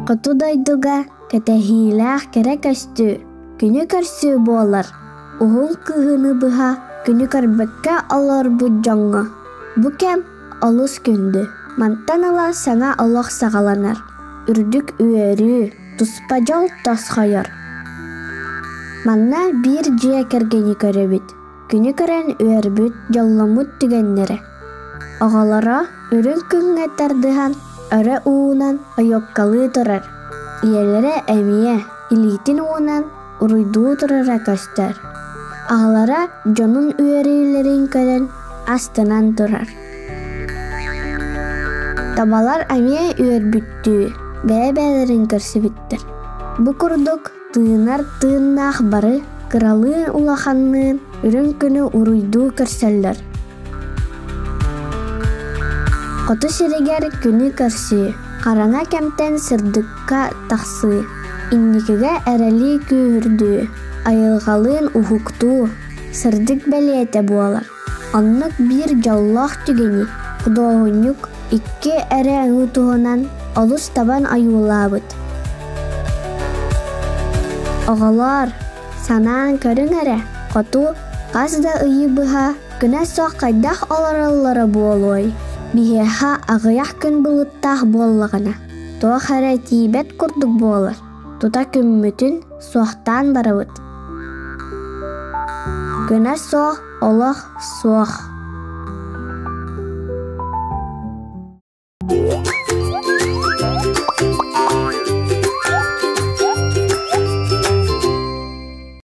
Хоту дойдуга кэтэһиилээх кэрэ көстүү, күнү көрсүү буолар. Уһун кыһыны быһа күнү көрбөккө олорбут дьоҥҥо бу кэм олус күндү. Мантан ыла саҥа олох саҕаланар, үрдүк үөрүү, туспа дьол тосхойор. Манна биир дьиэ кэргэни көрөбүт. Күнү көрөн үөрбүт, дьолломмут түгэннэрэ. Оҕолоро үрүҥ күҥҥэ тардыһан, өрө уунан ойуоккалыы турар. Ийэлэрэ эмиэ илиитин уунан уруйдуу турара көстөр. Аҕалара дьонун үөрүүлэрин көрөн астынан турар. Табалар эмиэ үөрбүттүү бэйэ-бэйэлэрин көрсүбүттэр. Бу курдук тыынар тыыннаах бары кыралыын улаханныын үрүҥ күнү уруйдуу көрсөллөр. Хоту сиригэр күнү көрсүү, хараҥа кэмтэн сырдыкка тахсыы, инникигэ эрэли күүһүрдүү, айылҕалыын уһуктуу, сырдык бэлиэтэ буолар. Оннук биир дьоллоох түгэни худуоһунньук икки эрэ өҥү туһунан олус табан ойуулаабыт. Оҕолоор, санаан көрүҥ эрэ, хоту хас да ыйы быһа күнэ суох хайдах олороллоро буолуой? Биһиэхэ аҕыйах күн былыттаах буоллаҕына, туох эрэ тиийбэт курдук буолар. Тута күммүтүн суохтаан барабыт. Күнэ суох олох суох.